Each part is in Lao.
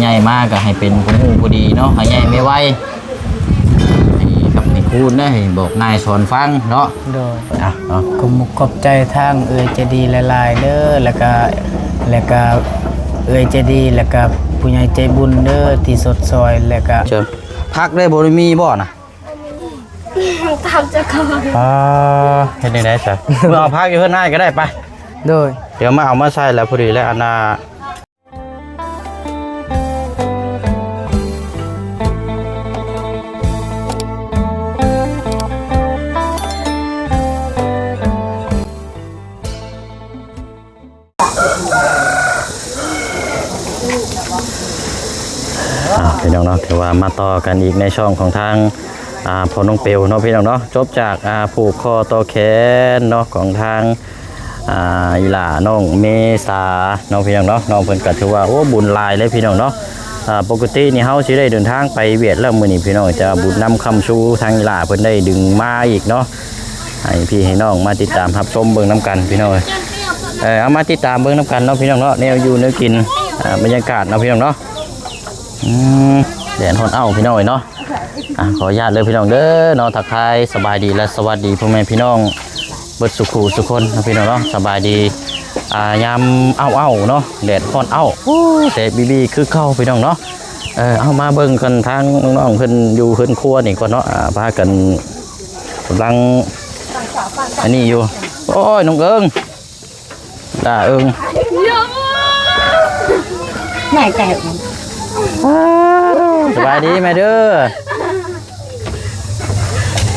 ໃຫຍ່ມາກໍໃຫ້ເປັນຜູ້ຮູ້ຜູ້ດີເນາະ ໃຫ້ໃຫຍ່ໄວໆ ໃຫ້ຄຳໃຫ້ຄູນໄດ້ ໃຫ້ບອກງ່າຍສອນຟັງເນາະ. ໂດຍ ອ່ະເນາະ ຂອບມຸກຂອບໃຈທາງເອື້ອຍໃຈດີຫຼາຍໆເດີ ແລ້ວກະ ແລ້ວກະເອື້ອຍໃຈດີ ແລ້ວກະຜູ້ໃຫຍ່ໃຈບຸນເດີ ທີ່ຊົດຊ່ອຍ ແລ້ວກະ ເຊີນ ຜັກໄດ້ບໍ່ ມີບໍ່ນະ? ຕາມເຈົ້າຂອງ ອ່າ ເຮັດແນວໃດຊະ? ເມືອເອົາຜັກຢູ່ເຮືອນອ້າຍກໍໄດ້ ໄປ. ໂດຍ ດຽວມາເອົາມາໃສ່ແລ້ວ ພໍດີແລ້ວ ອັນນ່າ ອ່າ ພີ່ນ້ອງເນາະ ຖືວ່າມາຕໍ່ກັນອີກໃນຊ່ອງຂອງທາງ ອ່າ ພໍ່ນ້ອງເປວເນາະ ພີ່ນ້ອງເນາະ. ຈົບຈາກ ອ່າ ຜູກຄໍຕໍ່ແຂນເນາະ ຂອງທາງ ອ່າ ອີ່ຫຼ້ານ້ອງເມສາເນາະ ພີ່ນ້ອງເນາະ. ນ້ອງເພິ່ນກໍຖືວ່າ ໂອ້ ບຸນຫຼາຍເລີຍ ພີ່ນ້ອງເນາະ. ອ່າ ປົກກະຕິນີ້ເຮົາຊິໄດ້ເດີນທາງໄປຫວຽດແລ້ວ ມື້ນີ້ ພີ່ນ້ອງ ຈະບຸນນຳຄຳຊູ ທາງອີ່ຫຼ້າເພິ່ນໄດ້ດຶງມາອີກເນາະ. ໃຫ້ພີ່ໃຫ້ນ້ອງມາຕິດຕາມຮັບຊົມເບິ່ງນຳກັນ ພີ່ນ້ອງເອີຍ. ເອີ ເອົາມາຕິດຕາມເບິ່ງນຳກັນເນາະ ພີ່ນ້ອງເນາະ ແນວຢູ່ແນວກິນ ອ່າ ບັນຍາກາດເນາະ ພີ່ນ້ອງເນາະ. ອືມ ແດດຮ້ອນເອົ້າ ພີ່ນ້ອງເອີຍເນາະ. ອ່າ ຂໍອະນຸຍາດເດີ ພີ່ນ້ອງເດີເນາະ ທັກທາຍສະບາຍດີ ແລະ ສະຫວັດດີພໍ່ແມ່ພີ່ນ້ອງເບິດສູ່ຄູ່ສູ່ຄົນເນາະ ພີ່ນ້ອງເນາະ. ສະບາຍດີ ອ່າ ຍາມເອົ້າໆເນາະ ແດດຮ້ອນເອົ້າ ໂອ້ ແດດບີໆຄືເກົ່າ ພີ່ນ້ອງເນາະ. ເອີ ເອົາມາເບິ່ງກັນ ທາງນ້ອງໆເພິ່ນຢູ່ເຮືອນຄົວນີ້ກ່ອນເນາະ. ອ່າ ພາກັນ ກຳລັງອັນນີ້ຢູ່. ໂອ້ຍ ນ້ອງເອີງ ດາເອີງ ແມ່ແຕກ ສະບາຍດີແມ່ເດີ.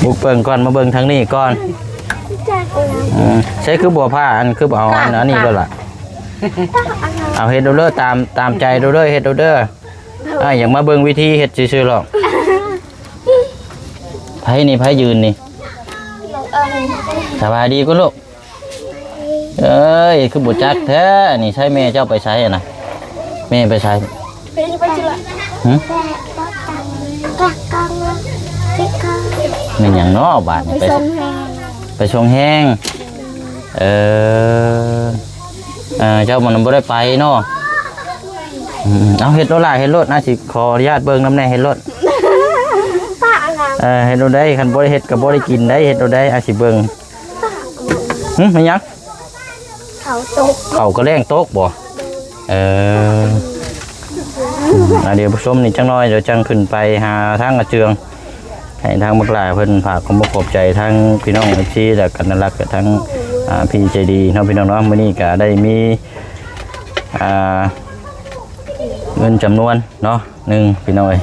ບຸກເບິ່ງກ່ອນ ມາເບິ່ງທາງນີ້ກ່ອນ. ອືມ ໃຊ້ຄືບົວພ້າ ອັນຄືເອົາອັນ ອັນນີ້ໂລດລະ. ເອົາເຮັດໂລດເດີ ຕາມ ຕາມໃຈໂລດເດີ ເຮັດໂລດເດີ. ອ້າຍຢາກມາເບິ່ງວິທີເຮັດຊື່ໆຫຼອກ. ໃຜນີ້ ໃຜຢືນນີ້? ສະບາຍດີກ່ອນລູກ. ເອີຍ ຄືບໍ່ຈັກແທ້ນີ້. ໃສແມ່ເຈົ້າໄປໃສຫັ້ນນະ? ແມ່ໄປໃສ? ຫຶ? ແມ່ນຫຍັງເນາະບາດນີ້? ໄປ ໄປສົ່ງແຮງ ໄປສົ່ງແຮງ. ເອີ ເອີ ເຈົ້າມັນບໍ່ໄດ້ໄປເນາະ. ອືມ ເອົາເຮັດໂລດຫຼະ ເຮັດໂລດ. ອາ ຊິຂໍອະນຸຍາດເບິ່ງນຳແດ່ ເຮັດໂລດ. ເອີ ເຮັດໂລດໄດ້ ຄັນບໍ່ໄດ້ເຮັດກໍບໍ່ໄດ້ກິນໄດ໋ ເຮັດໂລດໄດ້. ອາ ຊິເບິ່ງ. ຫຶ ແມ່ນຫຍັງ? ເຂົ້າຕົກ ເຂົ້າກະແລ້ງຕົກບໍ່? ເອີ ອືມ ອ່າ ດຽວຊົມນີ້ຈັກໜ້ອຍ ດຽວຈັ່ງຂຶ້ນໄປຫາທາງອາເຈືອງ ໃຫ້ທາງບັກຫຼ້າເພິ່ນຝາກຄວາມຂອບໃຈທາງພີ່ນ້ອງເອັຟຊີ ແລ້ວກໍນັ້ນລະ ກັບທາງ ອ່າ ພີ່ໃຈດີເນາະ ພີ່ນ້ອງເນາະ. ມື້ນີ້ກໍໄດ້ມີ ອ່າ ເງິນຈຳນວນເນາະ ໜຶ່ງ ພີ່ນ້ອງເອີຍ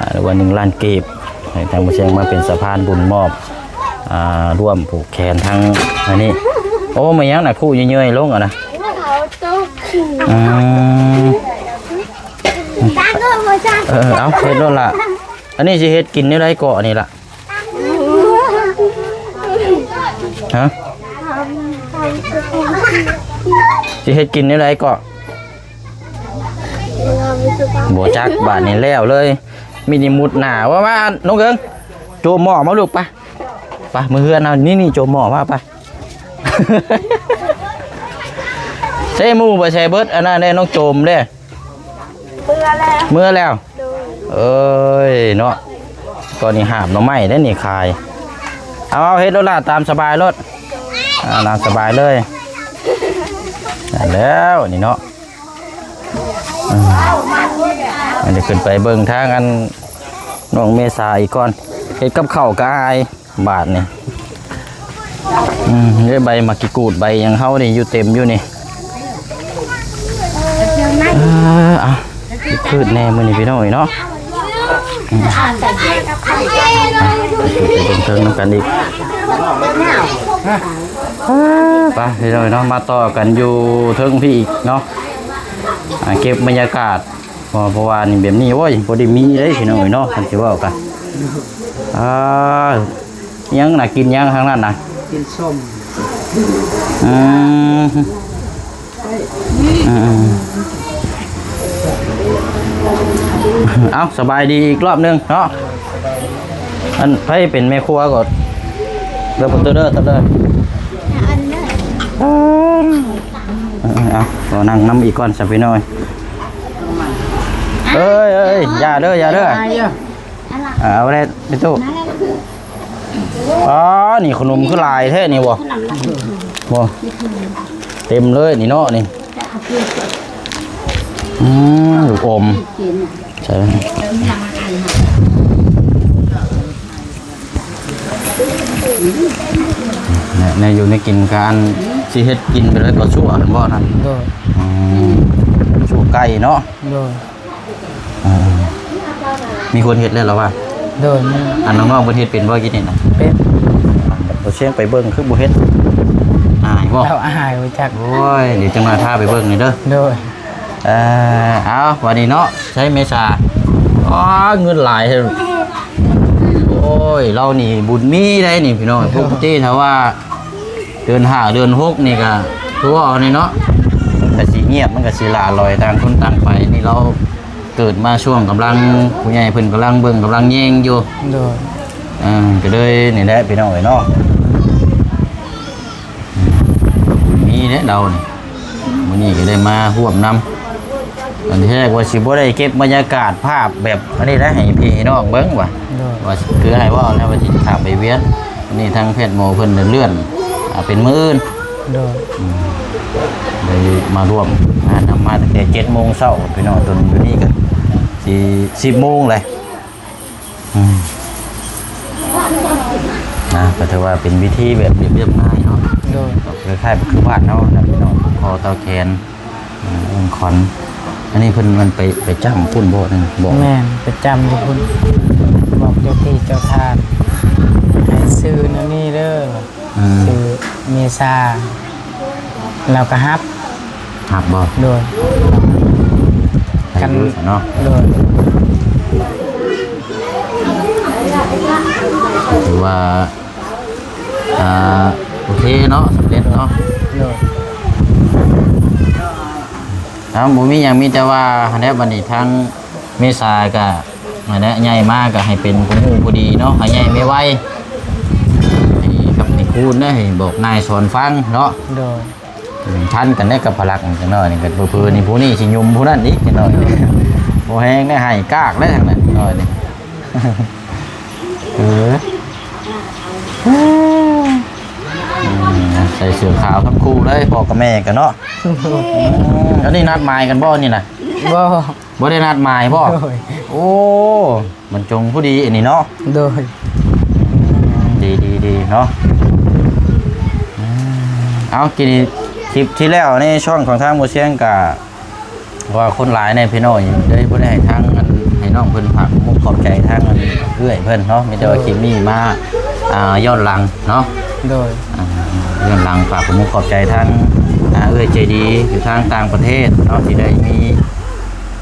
ອ່າ ຫຼືວ່າໜຶ່ງລ້ານກີບ ໃຫ້ທາງບໍ່ແຊງມາເປັນສະພານບຸນມອບ ອ່າ ຮ່ວມຜູກແຂນທາງອັນນີ້. ໂອ້ ແມ່ນຫຍັງນະ ຄຸເຍີ້ຍໆລົງຫັ້ນນະ? ອືມ ເອີ ເອົາເຮັດໂລດລະ. ອັນນີ້ຊິເຮັດກິນແນວໃດເກາະນີ້ລະ? ຮະ? ຊິເຮັດກິນແນວໃດເກາະ? ບໍ່ຈັກ ບາດນີ້ແລ້ວເລີຍ. ມີແຕ່ມຸດໜ້າວ່າ ວ່າ ນ້ອງເອີງ ໂຈມໝໍ້ມາລູກ ໄປ ໄປ ມື້ເຮືອນເຮົານີ້ ນີ້ ໂຈມໝໍ້ມາ ໄປ. ໃສ່ໝູ່ໄປໃສ່ເບິດ ອັນນັ້ນແດ່ ນ້ອງໂຈມເດ້. ເມືອແລ້ວ ເມືອແລ້ວ. ໂດຍ ເອີຍເນາະ ຕອນນີ້ຫາບໜໍ່ໄມ້ເດ້ນີ້ຂາຍ. ເອົາ ເອົາເຮັດໂລດຫຼະ ຕາມສະບາຍໂລດ. ອ່າ ຕາມສະບາຍເລີຍ. ນັ້ນແລ້ວນີ້ເນາະ. ອືມ ອັນນີ້ຂຶ້ນໄປເບິ່ງທາງອັນນ້ອງເມສາອີກກ່ອນ. ເຮັດກັບເຂົ້າກໍອາຍ ບາດນີ້. ອືມ ເດ້ ໃບໝາກກີກູດ ໃບຫຍັງເຮົານີ້ຢູ່ເຕັມຢູ່ນີ້. ເອີ ອ່ະ ຄືດແດ່ມື້ນີ້ພີ່ນ້ອງເອີຍເນາະ. ອືມ ອ່ະ ໄປເບິ່ງເທິງນຳກັນອີກ. ອ່າ ໄປພີ່ນ້ອງເອີຍເນາະ ມາຕໍ່ກັນຢູ່ເທິງພີ້ອີກເນາະ. ອ່າ ເກັບບັນຍາກາດ ເພາະ ເພາະວ່ານີ້ແບບນີ້ ໂອ້ຍ ບໍ່ໄດ້ມີເດ້ພີ່ນ້ອງເອີຍເນາະ ຄັນຊິເວົ້າກະ. ອ່າ ຫຍັງນະ ກິນຫຍັງທາງນັ້ນນະ? ກິນສົ້ມ. ອືມ ອືມ ເອົາ ສະບາຍດີອີກລອບໜຶ່ງເນາະ. ອັນໃຜເປັນແມ່ຄົວກໍເດີ ປະຕູເດີ ເດີ. ເອີ ເອົາ ຂໍນັ່ງນຳອີກກ່ອນຊະພີ່ນ້ອງ. ເອີຍ ເອີຍ ຢ່າເດີ ຢ່າເດີ ເອົາໄດ້ໄປຕູ້. ອໍ ນີ້ຂະໜົມຄືຫຼາຍແທ້ນີ້ບໍ່ ບໍ່ ເຕັມເລີຍນີ້ເນາະນີ້. ອືມ ລູກອມ ໃສ່ ແນວ ແນວຢູ່ແນວກິນກະອັນ ຊິເຮັດກິນໄປເລີຍ ເຂົ້າຊົ່ວຫັ້ນບໍ່ນັ້ນ? ໂດຍ. ອືມ ຊົ່ວໄກ່ເນາະ? ໂດຍ. ອືມ ມີຄົນເຮັດແລ້ວລະວ່າ? ໂດຍ ມີ. ອັນນ້ອງໆເພິ່ນເຮັດເປັນບໍ່ກິນນີ້ນະ? ເປັນ. ບໍ່ຊຽງໄປເບິ່ງຄືບໍ່ເຮັດ ອາຍບໍ່? ເຮົາອາຍບໍ່ຈັກ. ໂອ້ຍ ດຽວຈັ່ງໜ້ອຍພາໄປເບິ່ງນີ້ເດີ. ໂດຍ. ເອີ ເອົາ ບາດນີ້ເນາະ ໃຊ້ເມສາ. ອໍ ເງິນຫຼາຍແທ້. ໂອ້ຍ ລາວນີ້ບຸນມີໄດ໋ນີ້ພີ່ນ້ອງ. ໂດຍ. ປົກກະຕິຖ້າວ່າເດືອນຫ້າເດືອນຫົກນີ້ກະຄືເວົ້ານີ້ເນາະ ມັນກະຊິງຽບ ມັນກະຊິຫຼ້າຫຼອຍ ຕ່າງຄົນຕ່າງໄປ. ນີ້ລາວເກີດມາຊ່ວງກຳລັງ ຜູ້ໃຫຍ່ເພິ່ນກຳລັງເບິ່ງກຳລັງແຍງຢູ່. ໂດຍ. ເອີ ກະເລີຍນີ້ແຫຼະພີ່ນ້ອງເອີຍເນາະ. ອືມ ບຸນມີເດ້ລາວນີ້ ມື້ນີ້ກະໄດ້ມາຮ່ວມນຳ. ອັນແທ້ກະວ່າຊິບໍ່ໄດ້ເກັບບັນຍາກາດພາບແບບອັນນີ້ນະ ໃຫ້ພີ່ໃຫ້ນ້ອງເບິ່ງວ່າ ໂດຍ. ວ່າຄືອ້າຍເວົ້າແລ້ວວ່າຊິຂ້າມໄປວຽນ. ອັນນີ້ທາງແພດໝໍເພິ່ນເລື່ອນ ອາ ເປັນມື້ອື່ນ. ໂດຍ. ອືມ ໄດ້ມາຮ່ວມງານນຳ ມາຕັ້ງແຕ່ເຈັດໂມງເຊົ້າພີ່ນ້ອງ ຈົນດຽວນີ້ກະຊິສິບໂມງແລ້ວ. ອືມ ນະ ກະຖືວ່າເປັນພິທີແບບລຽບໆງ່າຍເນາະ. ໂດຍ. ຄ້າຍໆຄືບ້ານເຮົານະພີ່ນ້ອງ ຜູກຄໍຕໍ່ແຂນ ອືມ ຂວັນ. ອັນນີ້ເພິ່ນມັນໄປ ໄປຈ້ຳພຸ້ນບໍ່? ແມ່ນ ໄປຈ້ຳຢູ່ພຸ້ນ ບອກເຈົ້າທີ່ເຈົ້າທາງ ໃຫ້ຊື່ແນວນີ້ເດີ. ອືມ ຊື່ເມສາ ລາວກະຮັບ. ຮັບບໍ່? ໂດຍ. ໃຫ້ຢູ່ຊັ້ນເນາະ. ໂດຍ. ຖືວ່າ ອ່າ ໂອເຄເນາະ ສຳເລັດເນາະ. ໂດຍ. ເອົາ ບໍ່ມີຫຍັງ ມີແຕ່ວ່າຫັ້ນແຫຼະ ບາດນີ້ທາງ ເມສາກະ ນັ້ນແຫຼະ ໃຫຍ່ມາກະໃຫ້ເປັນຜູ້ຮູ້ຜູ້ດີເນາະ ໃຫ້ໃຫຍ່ໄວໆ ໃຫ້ກັບໃຫ້ຄູນເດ້ ໃຫ້ບອກນາຍສອນຟັງເນາະ. ໂດຍ. ອືມ ທັນກັນໄດ້ກັບພະລັກຈັກໜ້ອຍນີ້ ກະເຜີໆນີ້ຜູ້ນີ້ຊິຍົມຜູ້ນັ້ນອີກຈັກໜ້ອຍນີ້ ບໍ່ແຮງໄດ້ ໃຫ້ກາກໄດ້ທາງນັ້ນຈັກໜ້ອຍນີ້. ເອີ ອືມ ໃສ່ເສື້ອຂາວທັງຄູ່ເລີຍ ພໍ່ກັບແມ່ກັນເນາະ. ອືມ ອັນນີ້ນັດໝາຍກັນບໍ່ນີ້ນະ? ບໍ່. ບໍ່ໄດ້ນັດໝາຍບໍ່? ໂດຍ. ໂອ້ ມັນຈົງພໍດີອັນນີ້ເນາະ. ໂດຍ. ອືມ ດີໆໆເນາະ. ອືມ ເອົາ ກິນ ຄລິບທີ່ແລ້ວໃນຊ່ອງຂອງທາງບໍ່ຊຽງກະວ່າຄົນຫຼາຍແດ່ພີ່ນ້ອງ ເລີຍບໍ່ໄດ້ໃຫ້ທາງອັນ ໃຫ້ນ້ອງເພິ່ນຝາກຂອບມຸກຂອບໃຈທາງອັນເອື້ອຍເພິ່ນເນາະ ມີແຕ່ວ່າ ໂດຍ ຄລິບນີ້ມາ ອ່າ ຍ້ອນຫຼັງເນາະ. ໂດຍ. ອ່າ ຍ້ອນຫຼັງ ຝາກຂອບມຸກຂອບໃຈທາງ ອ່າ ເອື້ອຍໃຈດີຢູ່ທາງຕ່າງປະເທດເນາະ ທີ່ໄດ້ມີ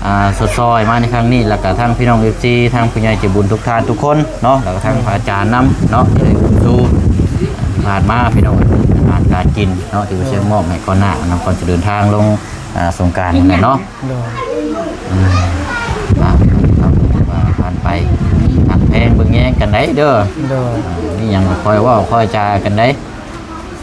ອ່າ ຊົດຊ່ອຍມາໃນຄັ້ງນີ້ ແລ້ວກະທັງພີ່ນ້ອງເອັຟຊີ ທັງຜູ້ໃຫຍ່ໃຈບຸນທຸກທ່ານທຸກຄົນເນາະ ແລ້ວກະທັງ ໂດຍ ພະອາຈານນຳເນາະ ທີ່ໄດ້ບຸນຊູ ຜ່ານມາພີ່ນ້ອງ ອາຫານການກິນເນາະ ທີ່ວ່າ ໂດຍ ເຊີນມອບໃຫ້ກ່ອນໜ້ານຳ ກ່ອນຈະເດີນທາງລົງ ອ່າ ສົງການຫັ້ນແຫຼະເນາະ. ໂດຍ. ອືມ ອ່າ ຖືວ່າຜ່ານໄປ ຮັກແພງເບິ່ງແຍງກັນໄດ້ເດີ. ໂດຍ. ອ່າ ມີຫຍັງກະຄ່ອຍເວົ້າຄ່ອຍຈາກັນໄດ້.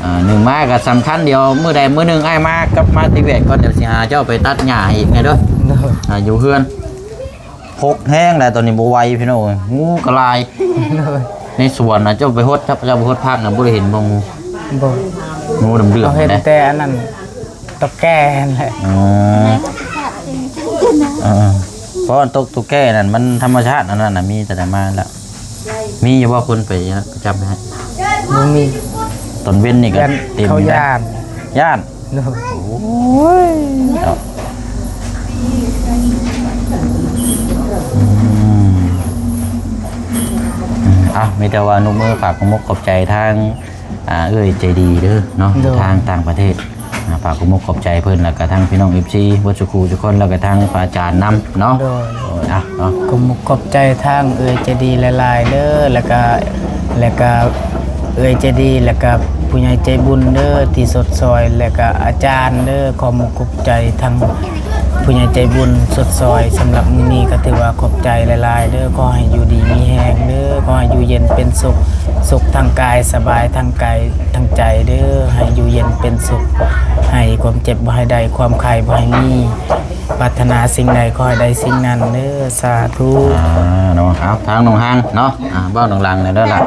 ອ່າ ໜຶ່ງມາກະສຳຄັນ ດຽວມື້ໃດມື້ໜຶ່ງອ້າຍມາກັບມາແຕ່ວຽກກ່ອນ ດຽວຊິຫາເຈົ້າໄປຕັດຫຍ້າໃຫ້ອີກແດ່ເດີ. ໂດຍ. ອ່າ ຢູ່ເຮືອນ ຮົກແຮງແລ້ວຕອນນີ້ ບໍ່ໄຫວພີ່ນ້ອງເອີຍ ງູກະຫຼາຍ. ໂດຍ. ໃນສວນນະ ເຈົ້າໄປຫົດ ເຈົ້າໄປຫົດຜັກນະ ບໍ່ໄດ້ເຫັນບໍ່ງູ? ບໍ່. ງູດຳເດືອງ ເຮົາເຫັນແຕ່ອັນນັ້ນ ຕະແກ່ຫັ້ນແຫຼະ. ອໍ ເອີ ເພາະວ່າຕົກ ຕົກແກ່ນັ້ນມັນທຳມະຊາດ ອັນນັ້ນນະ ມີແຕ່ໃດມາແລ້ວ. ມີຢູ່ບໍ່ຄົນໄປ ໄປຈັບໃຫ້? ບໍ່ມີ. ຕອນເວັນນີ້ກະ ຢ້ານ ເຕັມ ເຂົາຢ້ານ ຢ້ານ. ໂດຍ. ໂອ້ຍ ເນາະ. ອືມ ເອົ້າ ມີແຕ່ວ່ານົບມືຝາກຂອບອົກຂອບໃຈທາງ ອ່າ ເອື້ອຍໃຈດີເດີເນາະ. ໂດຍ. ທາງຕ່າງປະເທດ ອ່າ ຝາກຂອບອົກຂອບໃຈເພິ່ນ ແລ້ວກະທັງພີ່ນ້ອງເອັຟຊີເບິດສູ່ຄູ່ສູ່ຄົນ ແລ້ວກະທັງພະອາຈານນຳເນາະ. ໂດຍ. ໂດຍ ອ່ະ ເນາະ ຂອບອົກຂອບໃຈທາງເອື້ອຍໃຈດີຫຼາຍໆເດີ ແລ້ວກະ ແລ້ວກະເອື້ອຍໃຈດີ ແລ້ວກະຜູ້ໃຫຍ່ໃຈບຸນເດີ ທີ່ຊົດຊ່ອຍ ແລ້ວກະອາຈານເດີ ຂອບອົກຂອບໃຈທັງ ຜູ້ໃຫຍ່ໃຈບຸນຊົດຊ່ອຍສຳລັບມື້ນີ້ ກໍຖືວ່າຂອບໃຈຫຼາຍໆເດີ້. ຂໍໃຫ້ຢູ່ດີມີແຮງເດີ້, ຂໍໃຫ້ຢູ່ເຢັນເປັນສຸກ, ສຸກທາງກາຍ, ສະບາຍທາງກາຍທາງໃຈເດີ້, ໃຫ້ຢູ່ເຢັນເປັນສຸກ, ໃຫ້ຄວາມເຈັບບໍ່ໃຫ້ໄດ້, ຄວາມໄຂ້ບໍ່ໃຫ້ມີ, ປາດຖະໜາສິ່ງໃດຂໍໃຫ້ໄດ້ສິ່ງນັ້ນເດີ້. ສາທຸ. ອ່າ ເນາະ ເອົາ ທາງນ້ອງຮັງເນາະ ອ່າ ເວົ້າດັງໆແດ່ເດີ້ລະ.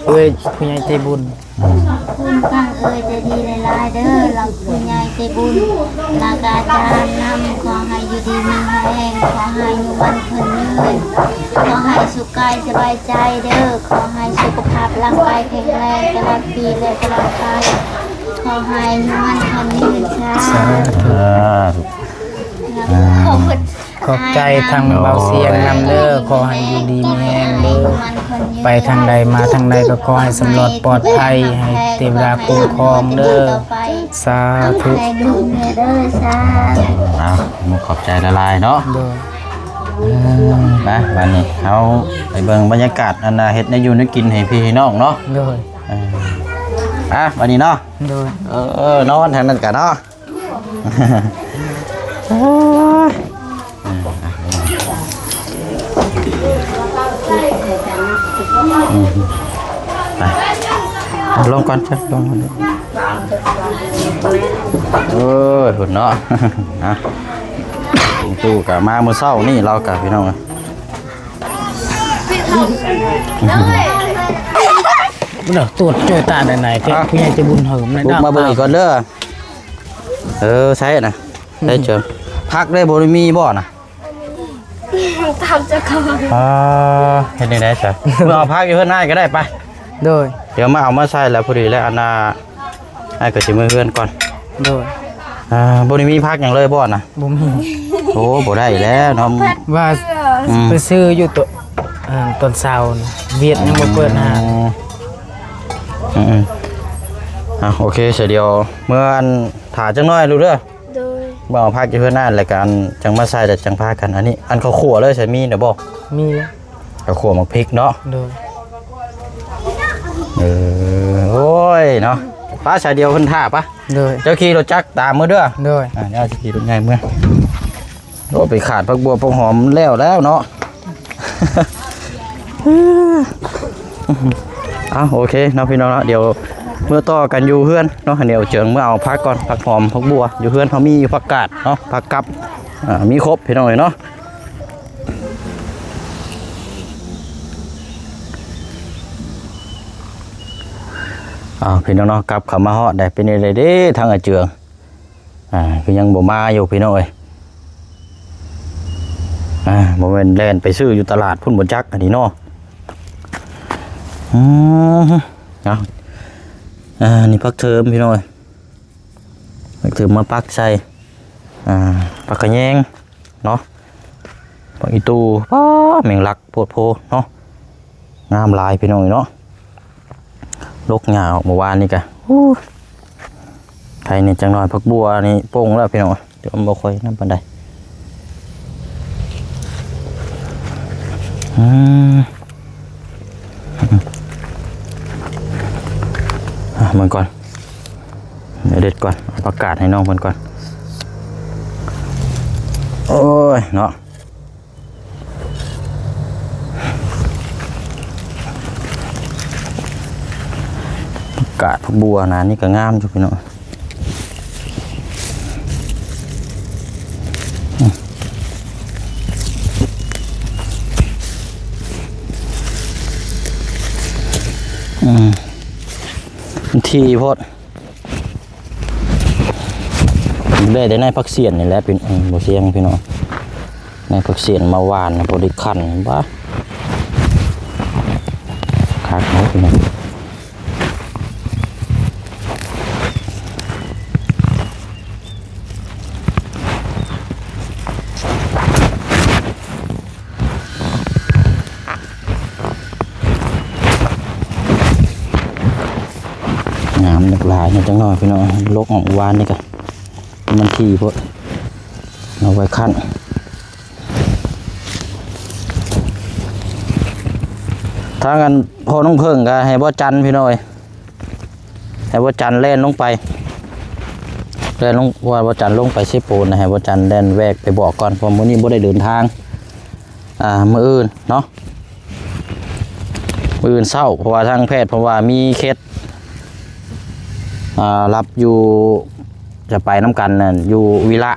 ເອີຍ ຜູ້ໃຫຍ່ໃຈບຸນ. ຂອບຄຸນທາງເອື້ອຍໃຈດີຫຼາຍໆເດີ້ ລະຜູ້ໃຫຍ່ໃຈບຸນ ລະກະອາຈານນຳ. ຂໍໃຫ້ຢູ່ດີມີແຮງ, ຂໍໃຫ້ອາຍຸໝັ້ນຂວັນຍືນ, ຂໍໃຫ້ສຸກກາຍສະບາຍໃຈເດີ້, ຂໍໃຫ້ສຸຂະພາບຮ່າງກາຍແຂງແຮງຕະຫຼອດປີ ແລະ ຕະຫຼອດໄປ. ຂໍໃຫ້ອາຍຸໝັ້ນຂວັນຍືນ. ສາທຸ. ສາທຸ. ຂອບຄຸນ. ຂອບໃຈທາງບ່າວຊຽງນຳເດີ້. ຂໍໃຫ້ຢູ່ດີມີແຮງເດີ້, ໄປທາງໃດມາທາງໃດກໍຂໍໃຫ້ສຳລອດປອດໄພ, ໃຫ້ເທວະດາຄຸ້ມຄອງເດີ້. ສາທຸ. ເອົາ ຂອບໃຈຫຼາຍໆເນາະ. ໂດຍ. ເອີ ມາ ບາດນີ້ເຮົາໄປເບິ່ງບັນຍາກາດ ອັນນ່າ ເຮັດແນວຢູ່ແນວກິນໃຫ້ພີ່ໃຫ້ນ້ອງເນາະ. ໂດຍ. ເອີ ອ່ະ ບາດນີ້ເນາະ. ໂດຍ. ເອີ ນອນທາງນັ້ນກະເນາະ. ໄປ ລົງກ່ອນ ເຊີນ ລົງກ່ອນ. ໂອ້ຍ ພຸ້ນເນາະ. ອ່ະ ລຸງຕູ້ກະມາມື້ເຊົ້ານີ້ ລາວກະ ພີ່ນ້ອງ. ເນາະ ຕວດໂຈຍຕາໃນໆ ເທ ອ່ະ ຜູ້ໃຫຍ່ໃຈບຸນເຮີມໃນ ບຸກມາເບິ່ງອີກກ່ອນເດີ້. ເອີ ໃຊ່ນະ ໃຊ່ເຈີ ຜັກໄດ້ບໍ່ໄດ້ມີບໍ່ນະ? ຕາມເຈົ້າຂອງ ອ່າ ເຮັດແນວໃດຊະ? ເອົາຜັກຢູ່ເຮືອນອ້າຍກໍໄດ້ ໄປ. ໂດຍ. ດຽວມາເອົາມາໃສ່ແລ້ວພໍດີແລ້ວ ອັນນ່າ ອ້າຍກໍຊິເມືອເຮືອນກ່ອນ. ໂດຍ. ອ່າ ບໍ່ໄດ້ມີຜັກຫຍັງເລີຍບໍ່ນະ? ບໍ່ມີ. ໂອ້ ບໍ່ໄດ້ແລ້ວເນາະ ວ່າ ອືມ ໄປຊື້ຢູ່ໂຕ ອ່າ ຕອນເຊົ້ານະ ຫວຽດຍັງບໍ່ເປີດຮ້ານ. ອືມ ອ່າ ໂອເຄ ສະ ດຽວເມືອ ອັນ ຖ້າຈັກໜ້ອຍລູກເດີ. ໂດຍ. ເອົາຜັກຢູ່ເຮືອນນັ້ນ ແລ້ວກໍ ອັນ ຈັ່ງມາໃສ່ ແລ້ວຈັ່ງພາກັນ. ອັນນີ້ ອັນເຂົ້າຂົ້ວເລີຍ ໃສ່ມີແລ້ວບໍ່? ມີແລ້ວ. ເຂົ້າຂົ້ວໝາກພິກເນາະ. ໂດຍ. ເອີ ໂອ້ຍເນາະ ໄປ ສາຍດຽວເພິ່ນຖ້າ ໄປ. ໂດຍ. ເຈົ້າຂີ່ລົດຈັກຕາມເມືອເດີ. ໂດຍ. ອ່າ ດຽວຊິຂີ່ລົດໃຫຍ່ເມືອ. ໂອ້ ໄປຂາດຜັກບົວຜັກຫອມແລ້ວແລ້ວເນາະ. ເອົາ ໂອເຄເນາະ ພີ່ນ້ອງເນາະ ດຽວເມືອຕໍ່ກັນຢູ່ເຮືອນເນາະ. ດຽວເຈີງເມືອເອົາຜັກກ່ອນ ຜັກຫອມ ຜັກບົວ ຢູ່ເຮືອນເຮົາມີຢູ່ ຜັກກາດເນາະ ຜັກກັບ ອ່າ ມີຄົບ ພີ່ນ້ອງເອີຍເນາະ. ອ້າວ ພີ່ນ້ອງເນາະ ກັບເຂົ້າມາຮອດໄດ້ ເປັນຈັ່ງໃດເດ້ ທາງອາເຈືອງ? ອ່າ ຄືຍັງບໍ່ມາຢູ່ ພີ່ນ້ອງເອີຍ. ອ່າ ບໍ່ແມ່ນແລ່ນໄປຊື້ຢູ່ຕະຫຼາດພຸ້ນບໍ່ຈັກ ອັນນີ້ເນາະ. ອືມ ເອົາ ອ່າ ນີ້ຜັກເທີມ ພີ່ນ້ອງເອີຍ ຜັກເທີມມາປັກໃສ່ ອ່າ ຜັກຂະແຍງ ເນາະ ຜັກອີ່ຕູ່. ປ້າ ແມງລັກໂພດໂພເນາະ ງາມຫຼາຍ ພີ່ນ້ອງເນາະ. ລົກຫຍ້າອອກເມື່ອວານນີ້ກະ ໂອ້ ໄຄແດ່ຈັກໜ້ອຍ. ຜັກບົວນີ້ປົ່ງແລ້ວ ພີ່ນ້ອງ ແຕ່ວ່າບໍ່ຄ່ອຍນັ້ນປານໃດ. ອືມ ອ່ະ ເບິ່ງກ່ອນ ດຽວເດັດກ່ອນ ເອົາຜັກກາດໃຫ້ນ້ອງເພິ່ນກ່ອນ. ໂອ້ຍເນາະ ກາດຜັກບົວນານີ້ກໍງາມຢູ່ພີ່ນ້ອງ. ອືມ ມັນຖີ່ໂພດ. ໄດ້ແຕ່ໃນຜັກສຽນນີ້ແຫຼະ ເປັນ ເອີ ບໍ່ສຽງພີ່ນ້ອງ ໃນຜັກສຽນມາຫວ່ານ ພໍໄດ້ຄັນ ບ້າ ຄັກເນາະພີ່ນ້ອງ. ງາມຫຼາຍແດ່ຈັກໜ້ອຍພີ່ນ້ອງ. ລົກອອກວານນີ້ກະມັນຖີ່ໂພດ ເອົາໄວ້ຄັ້ນ. ທາງອັນພໍ່ນ້ອງເຜິ້ງກະໃຫ້ບໍ່ຈັນພີ່ນ້ອງເອີຍ. ໃຫ້ບໍ່ຈັນແລ່ນລົງໄປ ແລ່ນລົງ ວ່າບໍ່ຈັນລົງໄປເຊໂປນນະ ໃຫ້ບໍ່ຈັນແລ່ນແວກໄປບອກກ່ອນ ເພາະມື້ນີ້ບໍ່ໄດ້ເດີນທາງ ອ່າ ມື້ອື່ນເນາະ ມື້ອື່ນເຊົ້າ ເພາະວ່າທາງແພດເພິ່ນວ່າມີເຄສ ອ່າ ຮັບຢູ່ ຈະໄປນຳກັນນັ້ນ ຢູ່ວິລະ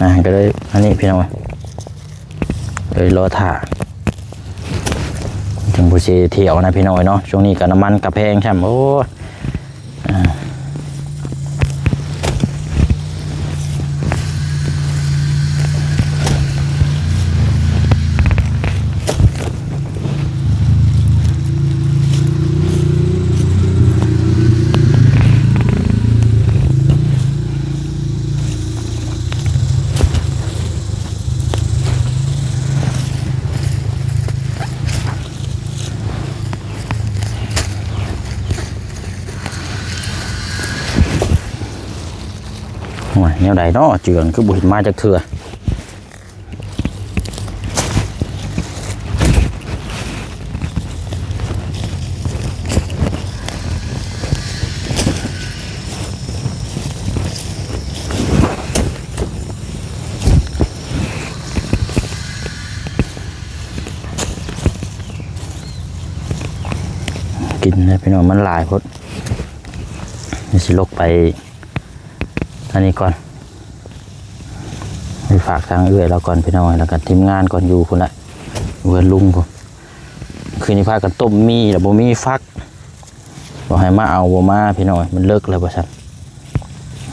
ອ່າ ກໍເລີຍອັນນີ້ພີ່ນ້ອງ ເລີຍລໍຖ້າ ຈັ່ງບໍ່ຊິທ່ຽວນະພີ່ນ້ອງເນາະ ຊ່ວງນີ້ກໍນ້ຳມັນກໍແພງຊ້ຳ ໂອ້ຍ ອ່າ ໂອ້ຍ ແນວໃດເນາະ ເຈືອງຄືບໍ່ເຫັນມາຈັກເທື່ອ. ກິນເລີຍພີ່ນ້ອງ ມັນຫຼາຍໂພດ ດຽວຊິລົກໄປ ອັນນີ້ກ່ອນ ໄປຝາກທາງເອື້ອຍລາວກ່ອນພີ່ນ້ອງ ແລ້ວກໍທີມງານກ່ອນ ຢູ່ພຸ້ນແຫຼະ ເຮືອນລຸງພຸ້ນ. ຄືນນີ້ພາກັນຕົ້ມໝີ່ ແລ້ວບໍ່ມີຝັກ ບອກໃຫ້ມາເອົາ ບໍ່ມາພີ່ນ້ອງ ມັນເລິກແລ້ວວ່າຊັ້ນ.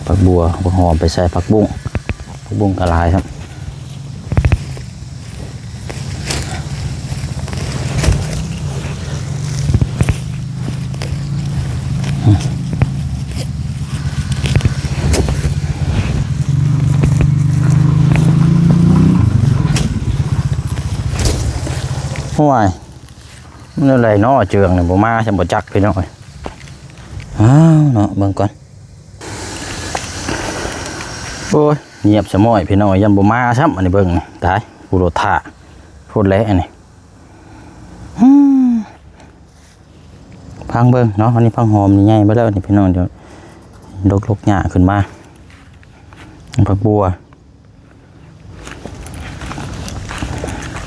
ຜັກບົວ ຜັກຫອມໄປໃສ່ ຜັກບຸ້ງ ຜັກບຸ້ງກໍຫຼາຍຊ້ຳ. ໂອ້ຍ ມັນແນວໃດເນາະ ເຈືອງນີ້ບໍ່ມາຊ້ຳ ບໍ່ຈັກພີ່ນ້ອງເອີຍ. ອ້າວເນາະ ເບິ່ງກ່ອນ. ໂອ້ຍ ງຽບສະໝ້ອຍພີ່ນ້ອງ ຢ້ານບໍ່ມາຊ້ຳ. ອັນນີ້ເບິ່ງນີ້ ຕາຍ ຜູ້ໂລດທ່າໂພດແຫຼະອັນນີ້. ອືມ ພັງເບິ່ງເນາະ ອັນນີ້ຜັກຫອມນີ້ໃຫຍ່ເບິດແລ້ວນີ້ພີ່ນ້ອງ ດຽວດົກລົກຫຍ້າຂຶ້ນມາ. ຜັກບົວ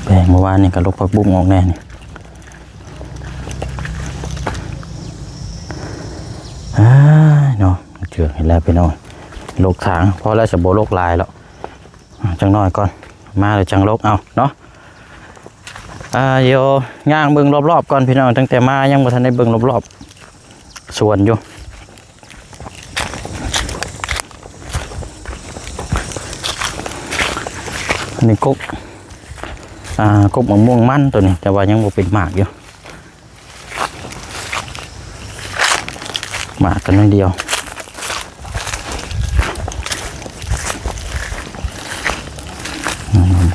ແປງເມື່ອວານນີ້ກໍລົກຜັກບຸ້ງອອກແດ່ນີ້. ອ້າຍເນາະ ເຈື່ອງເຫັນແລ້ວພີ່ນ້ອງ ລົກທາງ ພໍແລ້ວ ຈະບໍ່ລົກຫຼາຍແລ້ວ ຈັກໜ້ອຍກ່ອນ ມາແລ້ວຈັ່ງລົກເອົາເນາະ. ອ່າ ດຽວຍ່າງເບິ່ງລອບໆກ່ອນພີ່ນ້ອງ ຕັ້ງແຕ່ມາຍັງບໍ່ທັນໄດ້ເບິ່ງລອບໆສວນຢູ່. ອັນນີ້ກົກ ອ່າ ກົກໝາກມ່ວງມັນຕົວນີ້ ແຕ່ວ່າຍັງບໍ່ເປັນໝາກຢູ່ ໝາກກັນໜ້ອຍດຽວ. ອືມ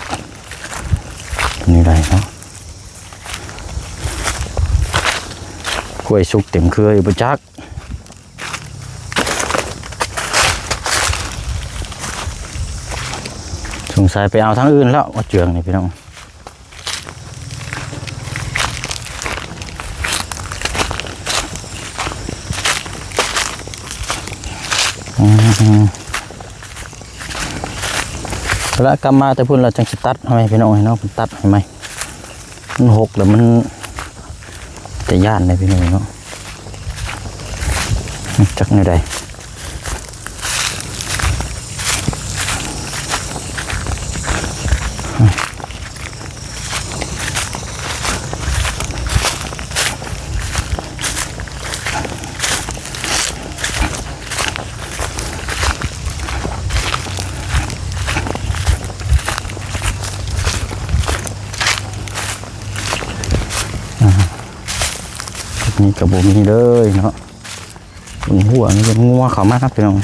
ນີ້ໄດ້ເນາະ ກ້ວຍສຸກເຕັມເຄືອຢູ່ບໍ່ຈັກ. ສົງໄສໄປເອົາທາງອື່ນແລ້ວ ມາເຈືອງນີ້ພີ່ນ້ອງ. ອືມ ແລ້ວກັບມາແຕ່ພຸ້ນແລ້ວ ຈັ່ງຊິຕັດໃຫ້ພີ່ນ້ອງເນາະ ເພິ່ນຕັດໃຫ້ໃໝ່. ມັນຫົກແລ້ວ ມັນຈະຢ້ານເດ້ພີ່ນ້ອງເນາະ ຈັກແນວໃດ. ອ່າ ນີ້ກໍບໍ່ມີເລີຍເນາະ ເບິ່ງຫົວນີ້ ເບິ່ງງົວເຂົ້າມາພີ່ນ້ອງ. ອ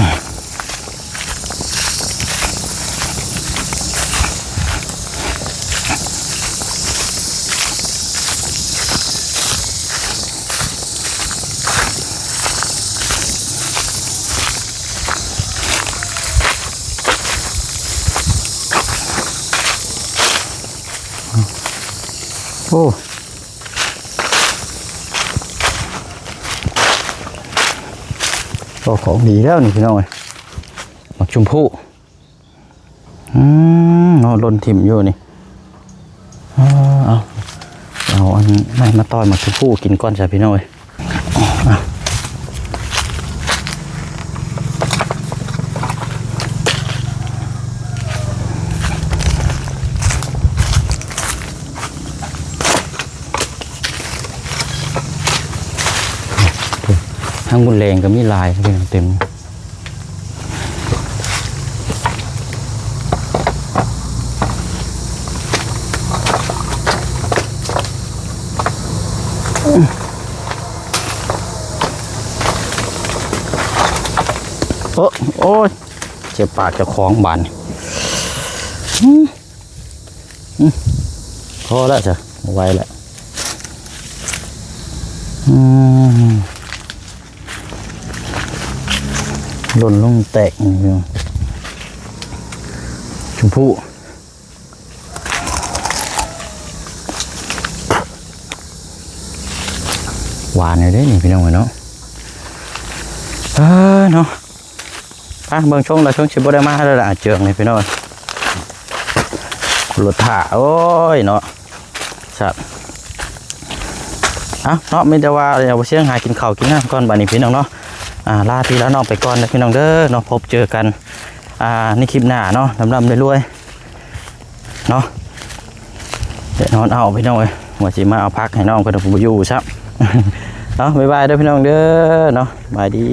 ່າ ໂອ້ ໂອ້ ຂອງດີແລ້ວນີ້ພີ່ນ້ອງເອີຍ ໝາກຊົມພູ ອືມ ເນາະ ຫຼົ່ນຖິ້ມຢູ່ນີ້ ເອີ ເອົາ ເອົາອັນໄມ້ມາຕ່ອຍໝາກຊົມພູກິນກ່ອນຊະພີ່ນ້ອງເອີຍ. ທາງບຸນແລງກໍມີຫຼາຍເຕັມ. ໂອ້ ໂອ້ຍ ເຈັບປາກເຈົ້າຂອງບາດນີ້ ອືມ ອືມ ພໍແລ້ວຈ້ະ ບໍ່ໄຫວແລ້ວ ອືມ ຫຼົ່ນລົງແຕກ ຊົມພູ ຫວານຢູ່ເດ້ນີ້ພີ່ນ້ອງເອີຍເນາະ ເອີເນາະ ອ່ະ ເບິ່ງຊົງແລ້ວຊົງຊິບໍ່ໄດ້ມາແລ້ວລະ ອາເຈີງນີ້ພີ່ນ້ອງ ລົດຖ້າ ໂອ້ຍເນາະ ສັດ ເອົາເນາະ ມີແຕ່ວ່າດຽວບໍ່ສຽງຫາກິນເຂົ້າກິນນ້ຳກ່ອນບາດນີ້ພີ່ນ້ອງເນາະ ອ່າ ລາພີ່ລານ້ອງໄປກ່ອນເດີພີ່ນ້ອງເດີເນາະ ພົບເຈີກັນ ອ່າ ໃນຄລິບໜ້າເນາະ ລ່ຳໆລວຍໆ ເນາະ ແດດຮ້ອນເອົາພີ່ນ້ອງເອີຍ ວ່າຊິມາເອົາຜັກໃຫ້ນ້ອງເພິ່ນບໍ່ຢູ່ຊ້ຳ ເນາະ ບາຍບາຍເດີພີ່ນ້ອງເດີເນາະ ສະບາຍດີ.